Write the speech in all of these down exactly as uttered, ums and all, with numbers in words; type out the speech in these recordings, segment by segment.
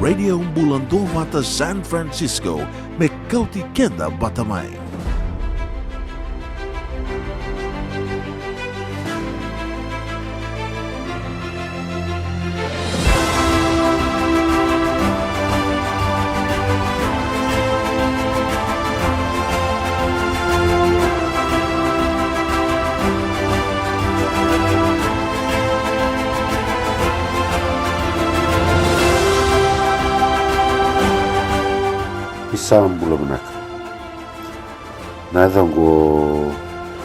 Radio Bula Duavata San Francisco, me kauti keda vata mai. Ni sa bula vinaka. Na yacaqu o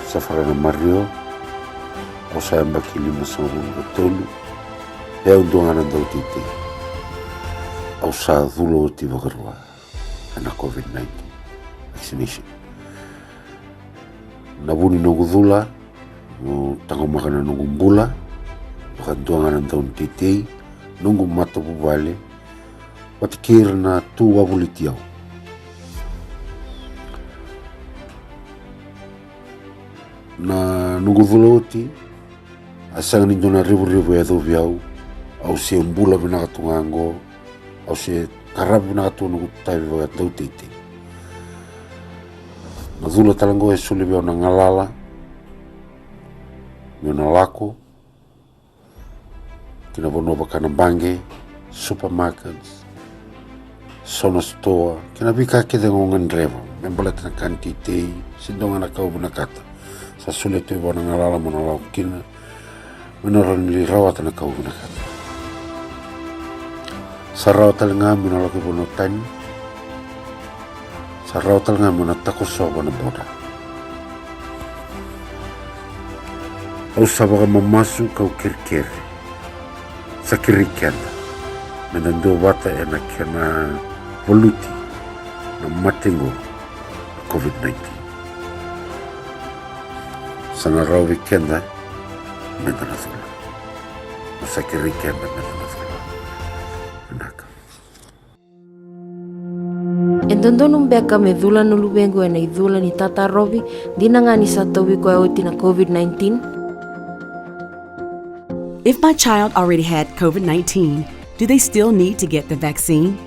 Sefaraina Mario. Au sa yabaki limasagavulu ka tolu. E au dua ga na dauteitei. Au sa cula oti vakarua ena COVID nineteen vaccination. Na vu ni noqu cula, au taqomaka na noqu bula vakadua ga na dauteitei, noqu matavuvale vata kei ira na tu wavoliti au. Na noqu cula oti, a sega ni dua na revurevu e yacovi au. Au se bula vinaka tu ga qo. Au se qarava vinaka tu noqu itavi vakadauteitei. Na cula tale qo e soli vei au na galala meu na lako ki na vanua vaka na baqe, supermarkets, so na sitoa, kei na veika kece ga au gadreva me baleta na ka ni teitei se dua ga na ka au vinakata. Sa solia tu vei au na galala meu na lako kina, meu na rawa ni rawata na ka au vinakata. Sa rawa tale ga meu na lako i vanua tani. Sa rawa tale ga meu na takosova na boda. Au sa vakamamasu kau kerekere. Sa kerei keda meda duavata ena kena valuti na mate qo na COVID nineteen. Sa na rawa vei keda meda na cula. Au sa kerei keda meda na cula. Vinaka. E dodonu beka me cula na luvequ ena icula ni tatarovi, dina ga ni sa tauvi koya oti na COVID nineteen? If my child already had COVID nineteen, do they still need to get the vaccine?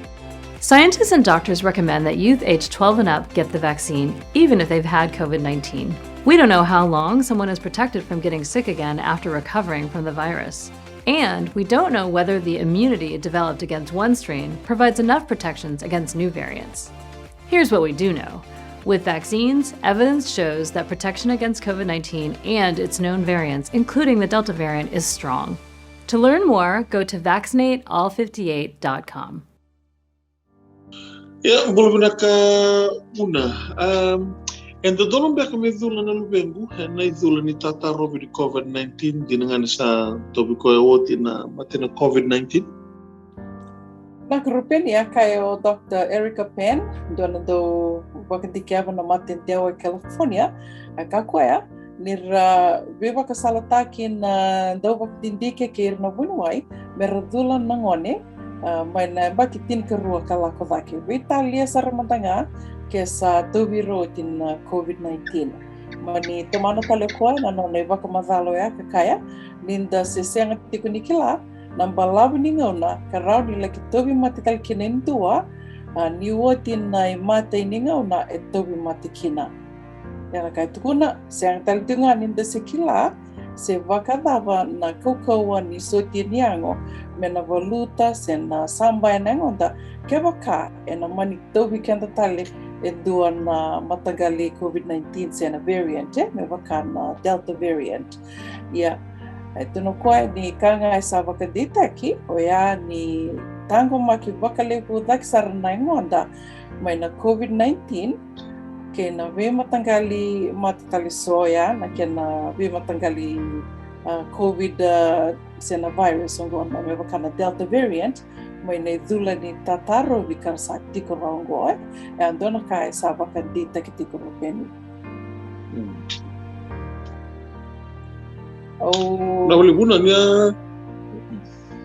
Scientists and doctors recommend that youth aged twelve and up get the vaccine, even if they've had COVID nineteen. We don't know how long someone is protected from getting sick again after recovering from the virus. And we don't know whether the immunity developed against one strain provides enough protections against new variants. Here's what we do know. With vaccines, evidence shows that protection against COVID nineteen and its known variants, including the Delta variant, is strong. To learn more, go to vaccinate all fifty-eight dot com. Ia, bula vinaka Vuna. Am, e dodonu beka me cula na luvequ ena icula ni tatarovi ni COVID nineteen, dina ga ni sa tauvi koya oti na mate na COVID nineteen? Na Rupeni, a kaya o Doctor Erica Pan, dua na dau vakadikeva na mate dewa e California, a kaya o koya ni ra veivakasalataki na dauvakadidike kei ira na vuniwai me ra cula na gone, a, mai na yabaki tinikarua ka lako cake. Veitalia sara mada ga ke sa tauvi ira oti na COVID nineteen. Mani tomana tale o koya na nona ivakamacala oya ka kaya ni da se sega tiko ni kila na balavu ni gauna ka rawa ni laki tauvi mate tale kina e dua, a, ni oti na imatai ni gauna e tauvi mate kina. Ia na ka e tukuna, sega tale tiko ga ni da se kila se vakacava na kaukauwa ni sotia ni yago me na valuta se na sabaya na yagoda kevaka ena mani tauvi keda tale e dua na mataqali COVID nineteen se na variant, e, me vaka na Delta variant. Ia, e tukuna o koya ni ka ga e sa vakadeitaki oya ni taqomaki vakalevu cake sara na yagoda mai na COVID nineteen kei na veimataqali mate tale so, oya na kena veimataqali, a, COVID, a, se na virus oqo, na me vaka na Delta variant, mai na icula ni tatarovi ka ra sa tiko rawa oqo, e. E a dua na ka e sa vakadeitaki tiko, Rupeni. Mm. Au na vuli Vuna ni a.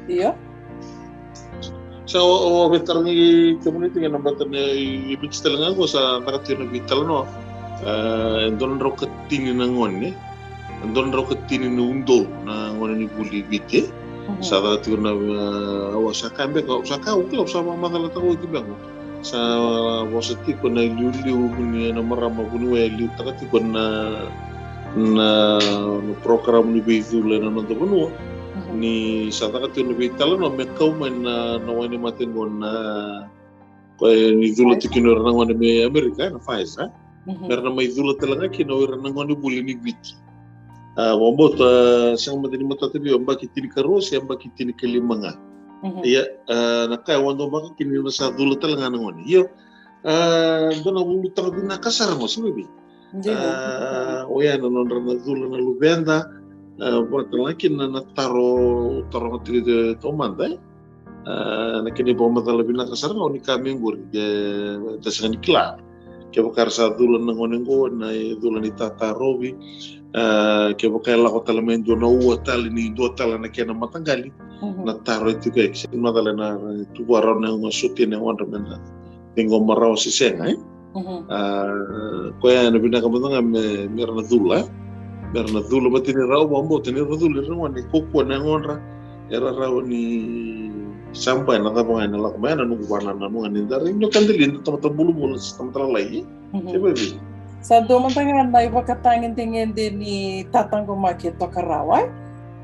Io. Sa o, o veitarogi kemuni tiko na bata ni, i Viti tale ga qo sa caka tiko na veitalanoa. E, e dua na drau ka tini na gone, e dua na drau ka tini na udolu na gone ni vuli i Viti. Sa caka tiko na, e, au sa kaya beka, au sa kaya, au kila, au sa vakamacalataka oti beka. Sa vosa tiko na iliuliu vuni, e, na marama vuniwai e liutaka tiko na, na, na program ni veicula ena noda vanua. Ni sa caka tiko na veitalanoa me kau mai na, na wainimate qo na, koya ni cula tiko kina o ira na gone mai Amerika, e, na Pfizer, e. Me ra na mai cula tale ga kina o ira na gone vuli ni Viti. A, vakabauta, a, sega mada ni matata vei au, yabaki tinikarua se yabaki tinikalima ga. Ia, a, na ka e vakadomaka kina ni na sa cula tale ga na gone. Io, a, dua na ulutaga vinaka sara qo, se vei. A, oya na nodra na cula na luveda, a, vaka tale ga kina na taro, taro ga tiko taumada, e. A, na kena ivakamacala vinaka sara ga o ni kaya mai qori, de, da sega ni kila. Kevaka era sa cula na gone qo, na icula ni tatarovi, a, kevaka e lako tale mai dua na ua tale ni dua tale na kena mataqali, na taro e tiko e, sega ni macala na, na tu vakarau na yago sotia na yagodra me na ciqoma rawa se sega, e? A, koya na vinaka mada ga me, me ra na cula, e? Me ra na cula, vata ni rawa, vakabauta ni ra cula, ira na gone, kaukaua na yagodra, era rawa ni saba ena cava ga ena lako mai, na noqu vakanananu ga ni da rai ni o ka dali, da tamata bulabula se tamata lalai, e? Se vei. Sa dua mada ga na ivakatagedegede ni tataqomaki e toka rawa, e?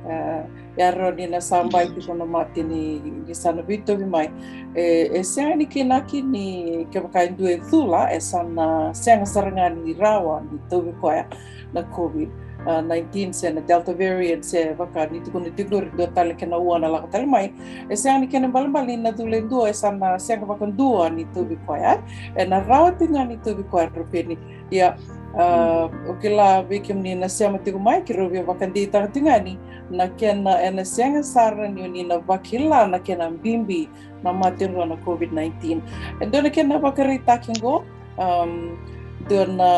E, e rawa ni na sa bai tiko na mate ni, ni sa na veitauvi mai. E, e sega ni kainaki ni kevaka e dua e cula, e sa na sega sara ga ni rawa ni tauvi koya na COVID, a, nineteen se na Delta variant, se vaka ni tukuna tiko qori dua tale kena ua na lako tale mai. E sega ni kena ibalebale ni na cula e dua, e sa na sega vakadua ni tauvi koya, e. E na rawa tiko ga ni tauvi koya, Rupeni. Ia, a, o kila vei kemuni na sema tiko mai, keirau via vakadeitaka tiko ga ni na kena, e na sega sara ni o ni na vakila na kena bibi na mate qo na COVID nineteen. E dua na kena vakaraitaki qo, am, dua na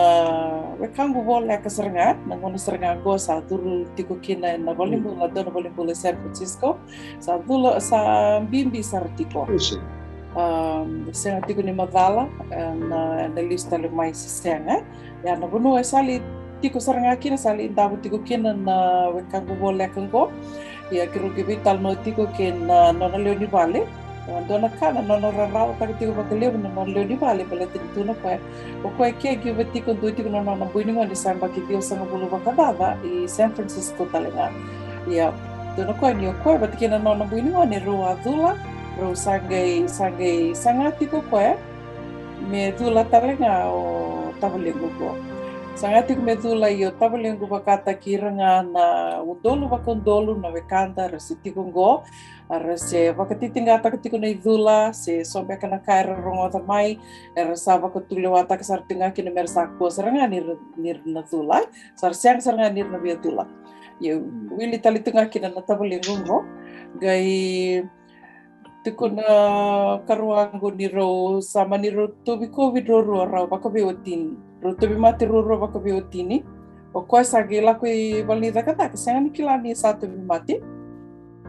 wekaqu voleka sara ga, na gauna sara ga qo sa curu tiko kina ena valenibula, dua na valenibula e San Francisco, sa cula, sa bibi sara tiko. Am, sega tiko ni macala, e, na, na lesu tale mai se sega. Ia na vanua e sa lai tiko sara ga kina, sa lai davo tiko kina na wekaqu voleka qo. Ia keirau qai veitalanoa tiko kei na nona lewe ni vale. Ia dua na ka na nona rarawataka tiko vakalevu na nona lewe ni vale, baleta ni tu na koya, o koya e caregiver tiko, dua tiko na nona bui ni gone sa yabaki ciwasagavulu vakacaca i San Francisco tale ga. Ia dua na koya ni o koya vata kei na nona bui ni gone rau a cula, rau sa qai, sa qai saga tiko o koya me cula tale ga o tavalequ qo. Saga tiko me cula, ia o tavalequ vakataki ira ga na udolu vakaudolu na wekada ra se tiko qo, a ra se vakatitiqataka tiko na icula, se so beka na ka era rogoca mai, era sa vakatulewataka sara tiko ga kina me ra sa kua sara ga ni ra, ni ra na cula, sa ra sega sara ga ni ra na via cula. Ia wili tale tiko ga kina na tavalequ qo, qai tiko na karuaqu ni rau sa mani rau tauvi COVID ruarua rau vakaveiwatini. Rau tauvi mate ruarua vakaveiwatini. O koya sa qai lako i vale ni cakacaka, sega ni kila ni sa tauvi mate.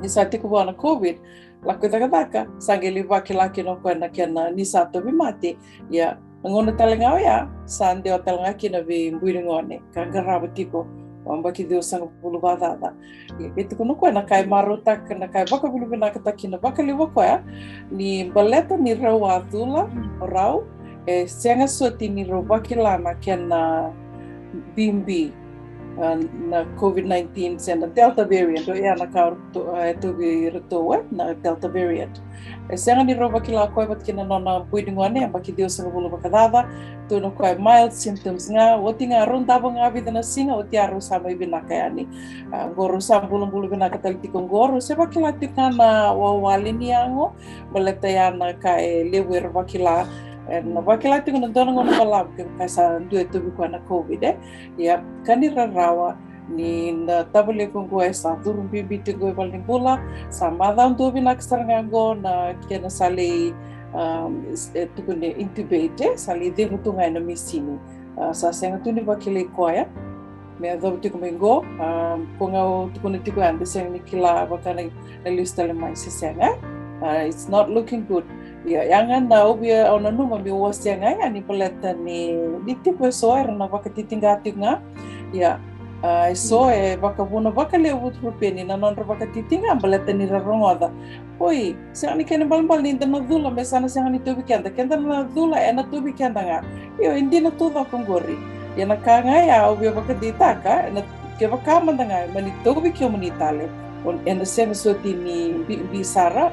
Ni sa tiko vua na COVID, lako i cakacaka, sa qai lai vakila kina o koya na kena ni sa tauvi mate. Ia na gauna tale ga oya sa dewa tale ga kina vei bui ni gone ka qarava tiko, a, yabaki ciwasagavulu vakacaca. Ia e tukuna o koya na ka e marautaka, na ka e vakavinavinakataka kina vakalevu o koya, ni baleta ni rau a cula o rau, e sega soti ni rau vakila na kena bibi, a, na COVID nineteen se na Delta variant, oya na ka e tauvi iratou, e, na Delta variant. E sega ni rau vakila o koya vata kei na nona bui ni gone, yabaki ciwasagavulu vakacaca. Tukuna o koya mild symptoms ga, oti ga rau davo ga vica na siga, oti ya rau sa mai vinaka yani. A, qo rau sa bulabula vinaka tale tiko qo, rau se vakila tiko ga na wawale ni yago, baleta ya na ka e levu era vakila. E na vakila tiko na dua na gauna balavu kevaka sa dua e tauvi koya na COVID, e. Ia ka ni rarawa ni na tavalequ qo e sa curu bibi tiko e valenibula, sa macawa dua vinaka sara ga qo na kena sa lai, a, e tukuni intubate, e, sa lai cegu tu ga ena misini. A, sa sega tu ni vakilai koya me yacova tiko mai qo. A, ko ga au tukuna tiko ya, da sega ni kila vaka na, na lesu tale mai se sega, e. A, it's not looking good. Ia ya ga na au via, au nanuma meu wasea ga yani baleta ni, ni tiko eso era na vakatitiqa tiko ga. Ia A, e so e vakavuna vakalevu, Rupeni, na nodra vakatitiqa baleta ni ra rogoca. Oi, sega ni kena ibalebale ni da na cula me sa na sega ni tauvi keda. Keda na cula, ena tauvi keda ga. Io, e dina taucoko qori. Ia na ka ga ya au via vakadeitaka, ena, kevaka mada ga e mani tauvi kemuni tale, o, ena sega soti ni bi, bi sara.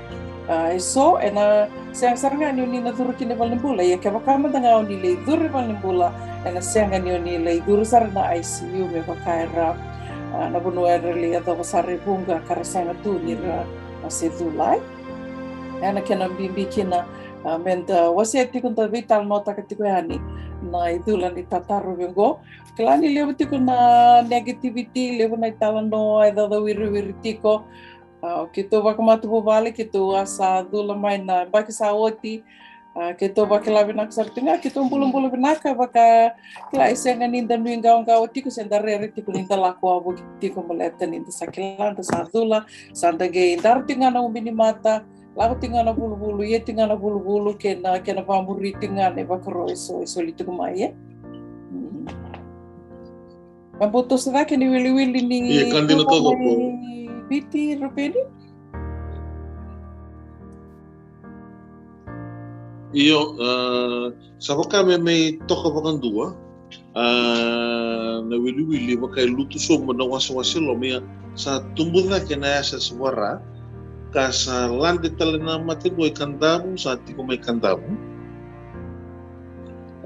A, e so, ena sega sara ga ni o ni na curu ki na valenibula. Ia kevaka mada ga o ni lai curu i valenibula, ena sega ni o ni lai curu sara na I C U me vaka era, a, na vanua era lai yacova sara e vuqa ka ra sega tu ni ra, a, se cula. Ena kena bibi kina, a, meda wasea tiko, da veitalanoataka tiko yani na icula ni tatarovi oqo. Kila ni levu tiko na negativity, levu na italanoa e caucau wiriwiri tiko. A, o keitou vakamatavuvale, keitou a sa cula mai na yabaki sa oti. A, keitou vakila vinaka sara tiko ga, keitou bulabula vinaka, vaka, kila, e sega ni da nuiqawaqawa tiko se da rere tiko ni da lako wavoki tiko baleta ni da sa kila, da sa cula, sa da qai dara tiko ga na ubi ni mata, lako tiko ga na vuluvulu, ia tiko ga na vuluvulu, kei na, kei na vakamuri tiko ga na ivakaro e so, e soli tiko mai, e. Mm. Ka bau toso cake ni wiliwili ni, ia, ka dina taucoko. Viti, Rupeni? Io, a, sa vaka me mai toka vakadua, a, na wiliwili vaka e lutu sobu na wasewase loma, ia sa tubu cake na yasayasa vaka ra, ka sa lade tale na mate qo i Kadavu, sa tiko mai Kadavu.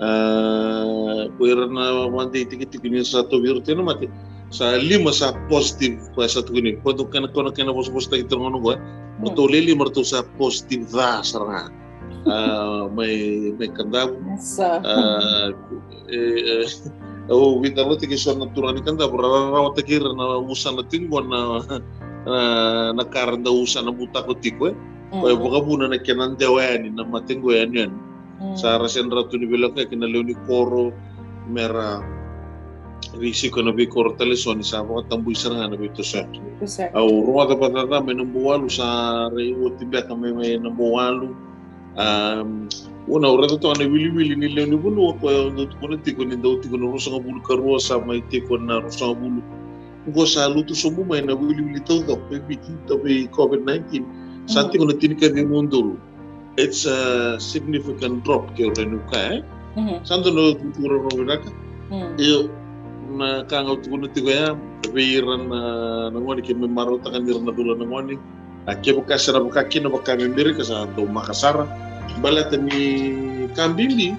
A, ko ira na vadei tikitiki ni sa tauvi ira tiko na mate, sa lima sa positive, ko e sa tukuni. Ko dou kena, ko na kena vosavosataki tiko na gauna qo, e. Ratou le lima ratou sa positive ca sara ga. A, mai, mai Kadavu. Sa. A, e, e, au veitalanoataki e so na turaga ni Kadavu, ra, ra, rawataki ira na usana tiko qo na, na, na ka ra dau usana butako tiko, e. Ko e vakavuna na kena dewa yani na mate qo e yanuyanu. Mm. Sa ra sega ni rawa tu ni veilakoyaki na lewe ni koro me ra veisiko ena veikoro tale so ni sa vakatabui sara ga na veitosoyaki. Au rogoca vakacaca mai Nabouwalu, sa rai oti beka mai, mai Nabouwalu. Am, au na raica toka na wiliwili ni lewe ni vanua, ko e dau tukuna tiko ni dau tiko na ruasagavulu ka rua, sa mai tiko na ruasagavulu. Qo sa lutu sobu mai na wiliwili taucoko e Viti, tauvi COVID nineteen. Sa tiko na tinikaciwa na udolu. It's a significant drop, ke o rai ni ka, e? Sa dua na tutu rarau vinaka. Io, na ka ga au tukuna tiko ya vei ira na, na gone, ke me marautaka ni ra na cula na gone. A, kevaka sa na vaka kina vaka me Merika, sa dau maka sara. Baleta ni ka bibi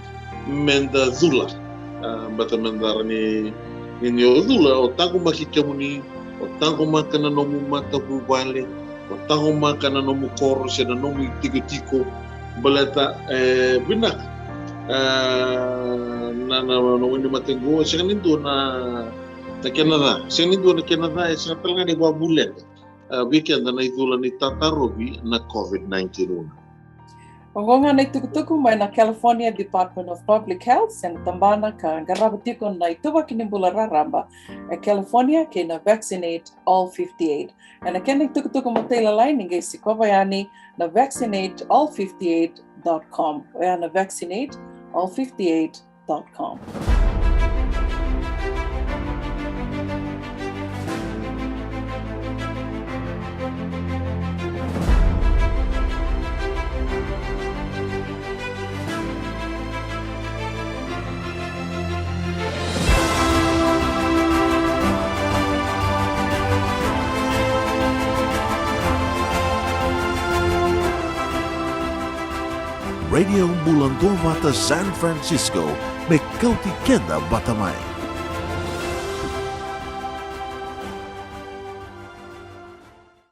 meda cula. A, baleta meda ra ni, ni, ni o cula, o taqomaki kemuni, o taqomaka na nomu matavuvale, o taqomaka na nomu koro se na nomu itikotiko. Baleta, e, vinaka, e, na, na, na wainimate qo, e sega ni dua na, na kena ca. Sega ni dua na kena ca, e sega tale ga ni vakavuleqa, e, vei keda na icula ni tatarovi na COVID nineteen, Una. Oqo ga na itukutuku mai na California Department of Public Health, se na tabana ka qarava tiko na ituvaki ni bula raraba, e California kei na Vaccinate All fifty-eight. Ena kena itukutuku matailalai ni qai sikova yani na vaccinate all fifty-eight dot com. Oya na vaccinate all fifty-eight dot com. Radio Bula Duavata San Francisco, me kauti keda vata mai.